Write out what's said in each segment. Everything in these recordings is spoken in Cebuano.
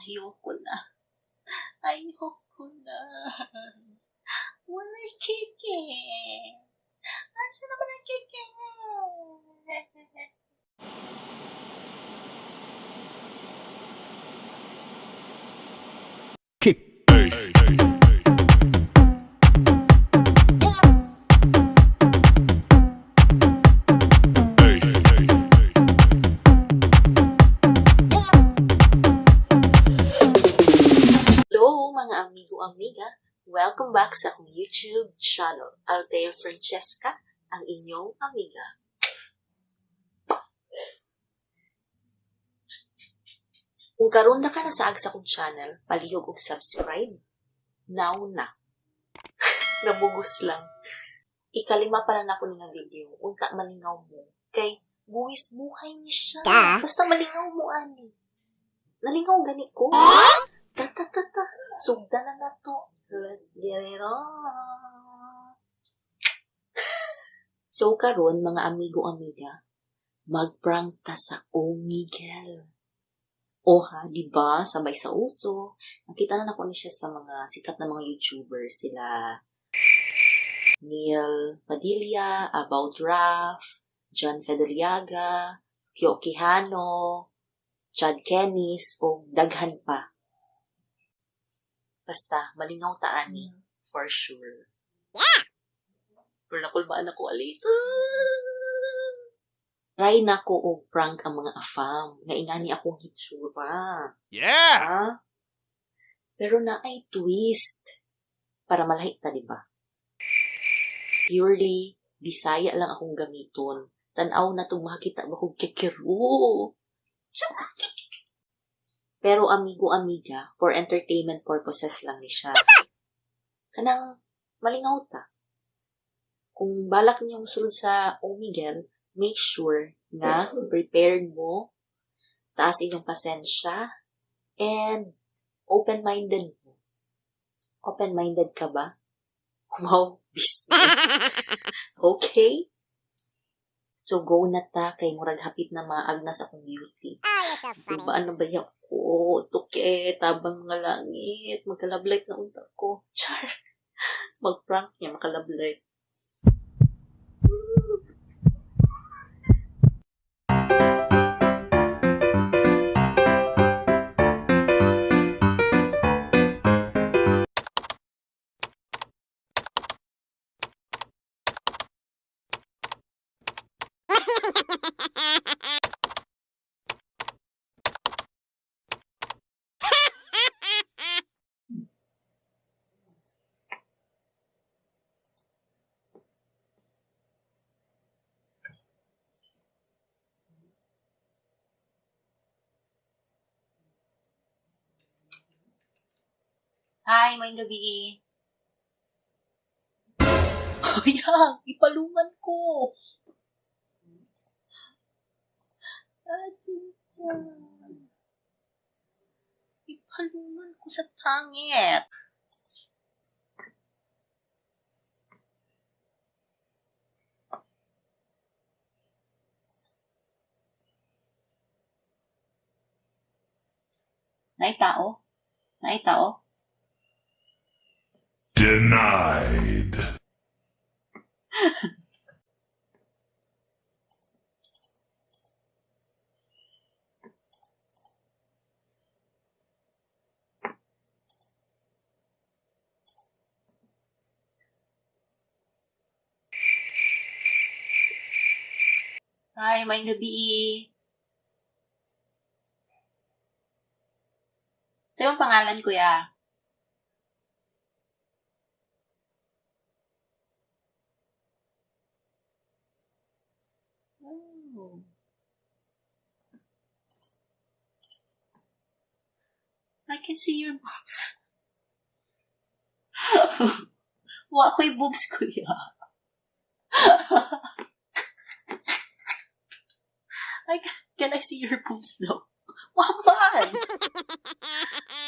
Ayoko na. Ayoko na. Walay keke. Asa naman ang keke? Kick. Hello, mga amigo-amiga! Welcome back sa akong YouTube channel, Althea Francesca, ang inyong amiga. Kung karon na ka nasaag sa akong channel, palihog og subscribe. Now na. Namugos lang. Ikalima pala na ako nga video. Unta malingaw mo. Kay buwis buhay ni siya. Basta malingaw mo ani. Nalingaw gani ko. Ta ta ta ta. Sugda na na to. Let's get it on. So karon, mga amigo-amiga, magprank ta sa Omegle. Oha, di ba? Sabay sa uso. Nakita na nako ni siya sa mga sikat na mga YouTubers sila Neil Padilla, About Raf, John Federiaga, Kyo Quijano, Chad Kennis, o daghan pa. Basta, malingaw ta ani, for sure. Yeah! Pero nakulbaan ako alit. Try na ko og prank ang mga afam. Nga ingani akong hitsura. Yeah! Ha? Pero naay twist. Para malahi ta, di ba? Purely, Bisaya lang akong gamiton. Tanaw na itong makita ba kong kikiro. Tsa! Pero amigo-amiga, for entertainment purposes lang ni siya. Kanang malingaw ta. Kung balak niyong sulod sa Omegle, make sure nga prepared mo, taas inyong pasensya, and open-minded mo. Open-minded ka ba? Wow, business. Okay? So, go na ta kay murag hapit na maagnas akong beauty. Oh, you're so funny. Diba, ano ba yan ko? Tuke, tabang mga langit. Magka-love life na unta ko. Char. Mag-prank niya, maka-love life. Hi, maayong gabi. Ayan, ipalungan ko. Ah, chincha. Ipalungan ko sa pangit. Naay tao? Naay tao? Denied. Hi, maayong gabi. Sa'yo ang pangalan, kuya? Oh. I can see your boobs. Wa ko'y boobs, kuya. Can I see your boobs though? Waman!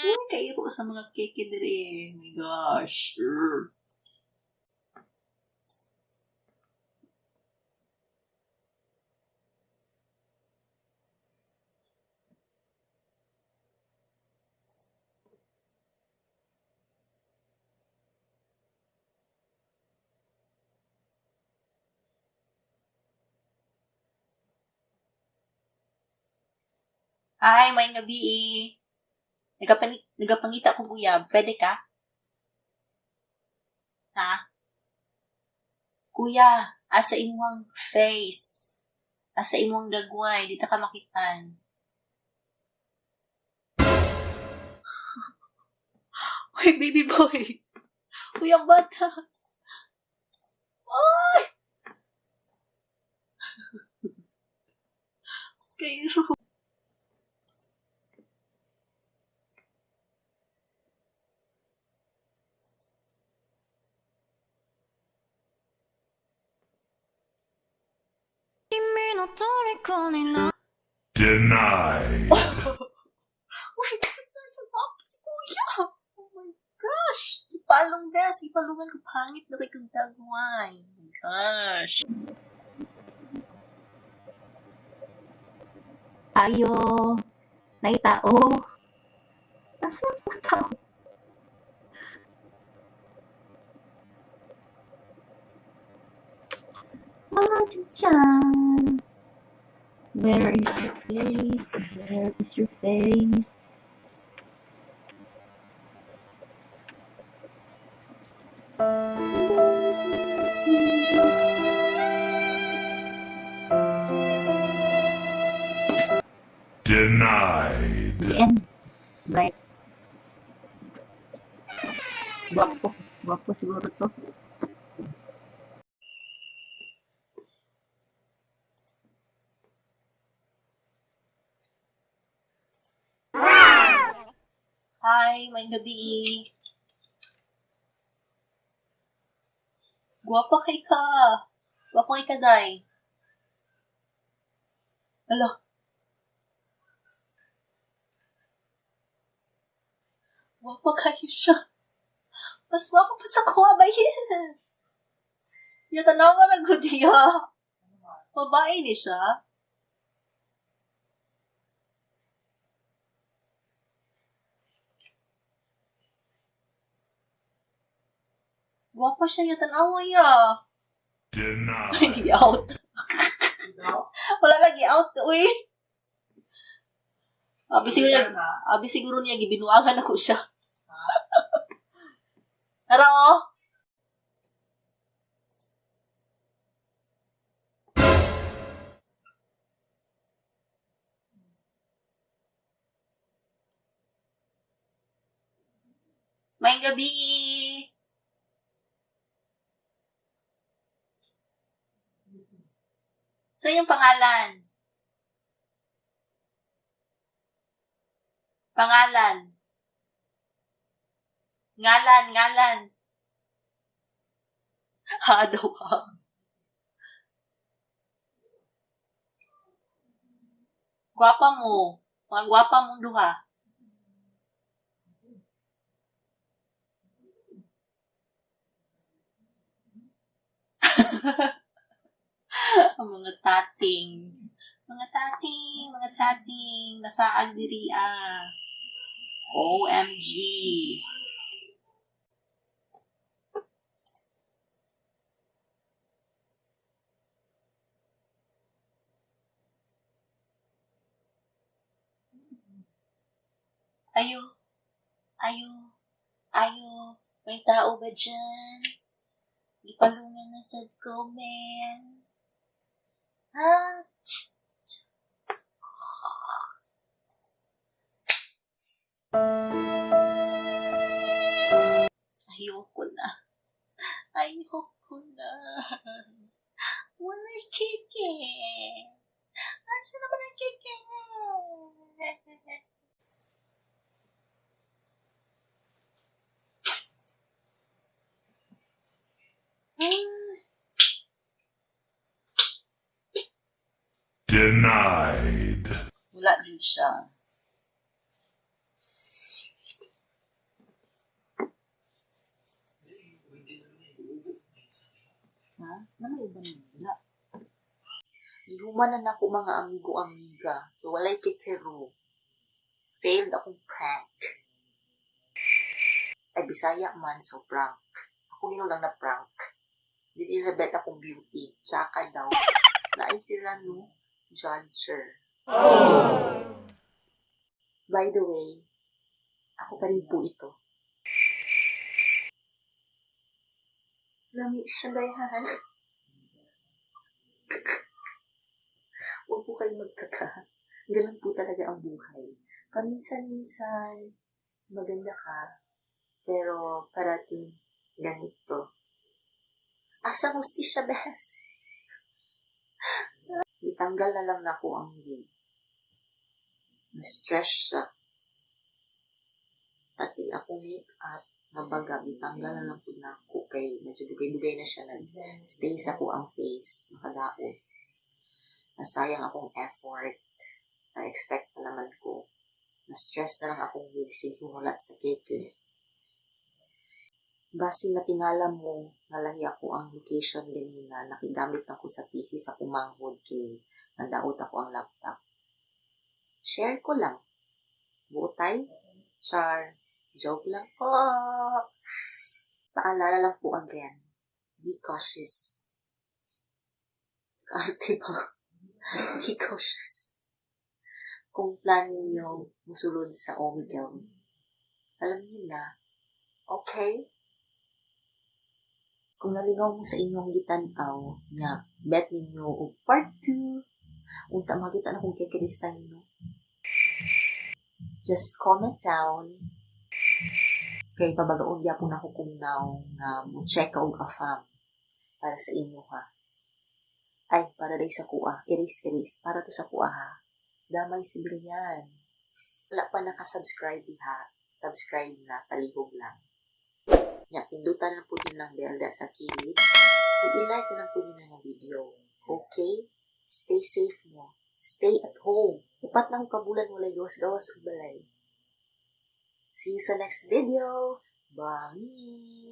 Uy, kairo sa mga keke dire. Oh my gosh. Urgh. Hi, maayong gabii. Nagapangita kog uyab, pwede ka? Ha? Kuya, asa imong face? Asa imong dagway? Di ta ka makitaan. Uy, baby boy. Uy, ang bata. Ay! Kayo. 君の虜にな Denied. Uy, gwapo si kuya. Oh my gosh. Ipalong des. Ipalungan ko, pangit na kay kong dagway. Oh my gosh. Ayo, naitao. Asa ang tao? Ah, Chan. Where is your face? Where is your face? Denied. The end. Right. Guwapo. Guwapo siguro to. Hi, maayong gabii. Gwapa kay ka. Gwapa kay ka, day. Ala. Gwapa kayo siya. Mas gwapa pa sa kuha ba yun? Ya, tanawa na gud niya. Babae ni siya. Gwapa siya, ya, tanawa ya. Denied. Ay, out. Wala lagi out, uy. Abi siguro niya gibinuangan ako siya. Tara oh. Maayong gabi. Sa iyong pangalan? Pangalan. Ngalan, ngalan. Ha daw ha. Gwapa mo. Mga gwapa mong duha. Ang mga tating. Mga tating, mga tating. Nasaag diri ah. OMG. Ayo. Ayo. Ayo. May tao ba dyan? Ipalungan na sad ko, man. Ah, tsk, tsk. Ayoko na. Ayoko na. Wala'y kike. Asa naman ang kike? Ah. Denied. Wala din siya. Ha? Ano iba na wala? Gihuman na nako, mga amigo-amiga. So, walay kikero. Failed akong prank. Ay, Bisaya man, so prank. Ako hinulang na prank. Di nila bet akong beauty. Tsaka daw. Lain sila no? Judger. By the way, ako pa rin po ito. Lami siya, dayhan. Huwag po kayo magtaka. Ganun po talaga ang buhay. Paminsan-minsan, maganda ka, pero parating ganito. Asa mo si siya, bes? Itanggal na lang nako ang wig. Na-stress siya. Pati ako make-up, mabaga, itanggal na lang po nako kay medyo dugay-dugay na siya nag-stay sa akoang face, makadaot. Nasayang akong effort. Na-expect na naman ko. Na-stress na lang akong wig, sige hulat sa keke. Basi natingala mo, nalahi ako ang location ganina, nakigamit na ko sa PC sa kumanghod kay nadaot ako ang laptop. Share ko lang. Butay? Char. Joke lang po. Paalala lang po again. Be cautious. Kaarte ba? Be cautious. Kung plan niyo musulod sa Omegle, alam niyo na. Okay? Kung nalingaw mo sa inyong gitan-aw nga bet ninyo og part 2, unta makita na kung keke this time, no? Just comment down kay pabagaon gyapon ako kung now nga mo check ka og afam para sa inyo, ha. Ay, para day sa kuha. Erase, erase. Para to sa kuha, ha. Damay sibilyan. Wala pa nakasubscribe diha. Subscribe na, palihog lang. Nya, pindutan lang po din ng bell da sa kilid. Ug i-like na lang po din ang video. Okay? Stay safe mo. Stay at home. 4 na akong kabulan walay gawas-gawas ug balay. See you sa next video. Bye!